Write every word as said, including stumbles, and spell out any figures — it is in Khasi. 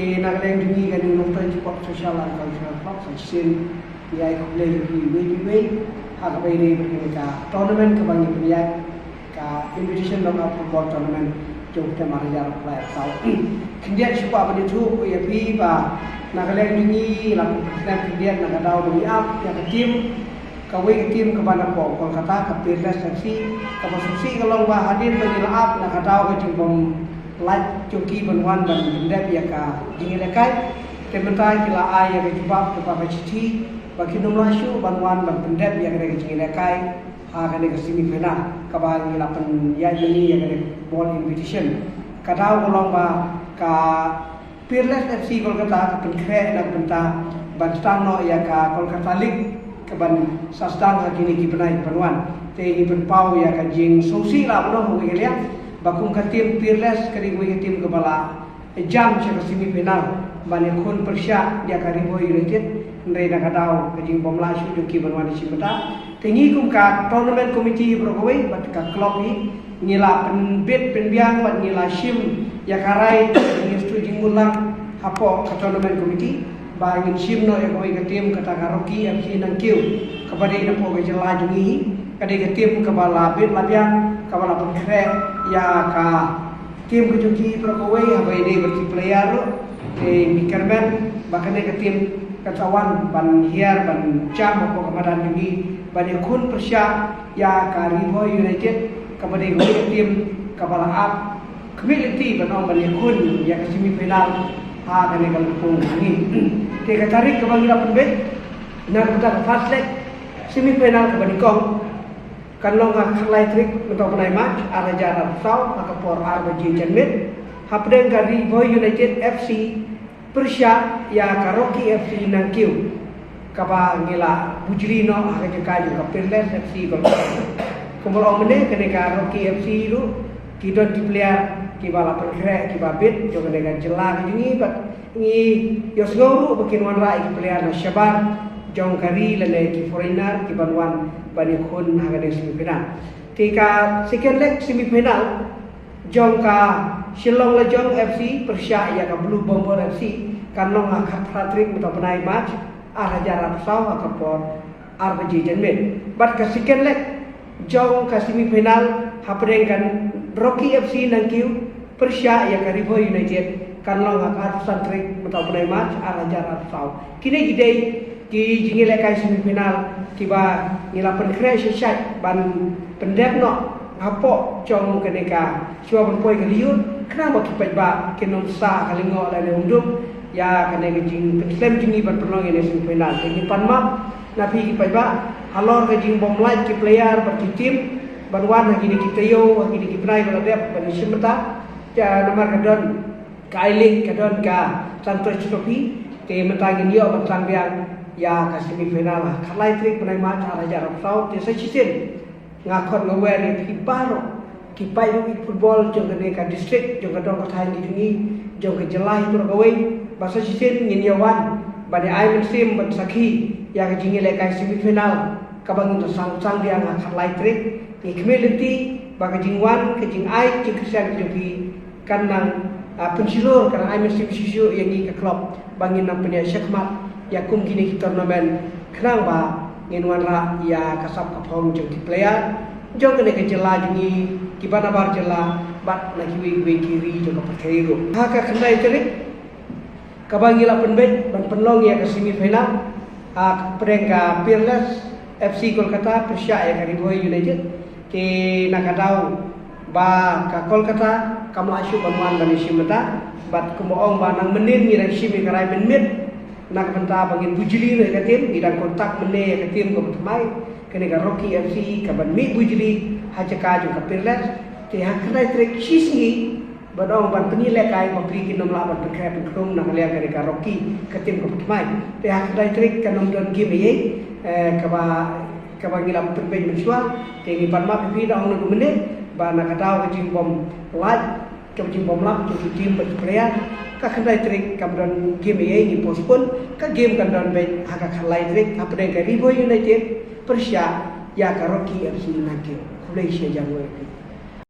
Na ka liang jong ngi kane ka Nongtoi Chipak Social and Cultural Club, sa shisien ngi ai khublei ïa phi iwei pa iwei ha kaba ïadei bad kane ka tournament kaba ngi pynïaid, ka invitation knockout football tournament jong u tem ar hajar arphew lai arphew saw. Khyndiat shu kwah ban ïathuh ïa phi ba na ka liang jong ngi la pynslem khyndiat na ka daw ba ngi ap ïa ka team, kawei ka team kaba na poh Kolkata, ka Peerless F C. Kaba sngewsih ka long ba hadien ba ngi la ap, na ka daw ka jingbym lait jong ki ban wan ban pyndep ïa ka jingïalehkai, te mynta ki la ai ïa ka jubab kaba ka shithi ba kin ym lah shuh ban wan ban pyndep ïa kane ka jingïalehkai ha kane ka semi final kaba ngi la pynïaid mynne ïa kane ka football invitation. Ka daw ka long ba ka Peerless F C Kolkata ka pynkhreh na ka bynta ban sdang noh ïa ka Kolkata League kaban sa sdang ha kine ki bnai kaban wan. Te ngi pynpaw ïa ka jingsngewsih la ba noh ha kawei ka liang ba kum ka team Peerless ka dei kawei ka team kaba la jam sha ka semi final ban ïakhun pyrshah ïa ka Ri Bhoi United, hynrei na ka daw ka jingbym lah shuh jong ki ban wan shim bynta. Te ngi kum ka tournament committee baroh kawei bad ka club hi, ngi la pynbit pynbiang bad ngi la shim ïa ka rai, ngi sdang jingmut lang hapoh ka tournament committee ba ngin shim noh ïa kawei ka team, kata ka Rocky F C Nangkiew, kaba dei na poh ka jylla jong ngi hi. Ka dei ka team kaba la bit la biang, kaba la pynkhreh ïa ka team ka jong ki baroh kawei, haba ïadei bad ki player ruh, te ngi kyrmen ba kane ka team kan sa wan ban hiar ban jam hapoh ka madan jong ngi ban ïakhun pyrshah ïa ka Ri Bhoi United, kaba dei kawei ka team kaba la ap khmih lynti ban ong ban ïakhun ïa ka semi final ha kane ka lympung jong ngi. Te ka tarik kaba ngi la pynbeit na ka bynta ka first leg semi final kaba nyngkong kan long ha ka khatlai tarik mynta u bnai March ar hajar arphew saw ha ka por ar baje janmiet, hapdeng ka Ri Bhoi United F C pyrshah ïa ka Rocky F C Nangkiew, kaba ngi la bujli noh ha ka jaka jong ka Peerless F C Kolkata. Kumba la ong mynne, kane ka Rocky F C ruh ki don ki player kiba la pynkhreh, kiba bit jong kane ka jylla ka jong ngi, bad ngi ïohsngew ruh ba kin wanrah ïa ki player na shabar jong ka ri lane ki foreigner kiban wan ban ïakhun ha kane semi final. Te ka second leg semi final jong ka Shillong Lajong F C pyrshah ïa ka Blue Bomber F C kan long ha ka khatphra tarik mynta u bnai March ar hajar arphew saw ha ka por ar baje janmiet. Bad ka second leg jong ka semi final hapdeng ka Rocky F C Nangkiew pyrshah ïa ka Ri Bhoi United kan long ha ka arphew san tarik mynta u bnai March ar hajar arphew saw. Kine ki dei ki jingïalehkai semi final kiba ngi la pynkhreh shai shai ban pyndep noh hapoh jong kane ka shuwa ban poi ka lyiur, khnang ba ki paidbah kin ym sah ha ka lyngngoh lane ym dum ïa kane ka jingpynslem jong ngi ban pynlong ïa kane semi final. Te ngi pan map na phi ki paidbah halor ka jingbym lait ki player bad ki team ban wan ha kine ki taïew, ha kine ki bnai ba la dep ban ïashim bynta. Te namar ka don ka I-League, ka don ka Santosh Trophy, te mynta ngin ïoh ban sdang biang ïa ka semi final ha ka khatlai tarik bnai March ar hajar arphew saw. Te sa shisien nga khot nga wer ïa phi baroh ki paidbah football jong kane ka district, jong ka dong ka thaiñ ka jong ngi, jong ka jylla hi baroh kawei, ba sa shisien ngin ïa wan ban ïa ai mynsiem ban sakhi ïa ka jingïalehkai semi final kaba ngin sa sdang biang ha ka khatlai tarik. Ngi khmih lynti ba ka jingwan, ka jingai jingkyrshan ka jong phi kan nang, ah, pynshlur, kan nang ai mynsiem shuh shuh ïa ngi ka club ba ngin nang pynïaid shakhmat ïa kum kine ki tournament, khnang ba ngin wanrah ïa ka sap ka phong jong ki player jong kane ka jylla jong ngi, kiba nabar jylla bad na kiwei kiwei ki ri jong ka pyrthei ruh. Ha ka khyndai tarik kaba ngi la pynbeit ban pynlong ïa ka semi final, ah, hapdeng ka Peerless F C Kolkata pyrshah ïa ka Ri Bhoi United. Te na ka daw ba ka Kolkata kam lah shuh ban wan ban ïashim bynta, bad kumba ong ba nang mynnin ngi dang shim ïa ka rai mynmiet na ka bynta ba ngin bujli noh ïa ka team, ngi dang contact mynne ïa ka team kaba thymmai, kane ka Rocky F C, kaban mih bujli ha jaka jong ka Peerless. Te ha ka khyndai tarik shisngi ban ong ban pynïalehkai, ba phi kin ym lah ban pynkhreh pynkhlum na ka liang kane ka Rocky, ka team kaba thymmai. Te ha ka khyndai tarik kan ym don game eiei, eh, kaba, kaba ngi la pynbeit mynshuwa. Te ngi pan map ïa phi, da ong na ka mynne ba na ka daw ka jingbym lait, ka jingbym lap jong ki team bad ki player, ka khyndai tarik kam don game eiei, ngi postpone. Ka game kan don beit ha ka khatlai tarik hapdeng ka Ri Bhoi United pyrshah ïa ka Rocky F C Nangkiew. Khublei shihajar nguh ïa phi.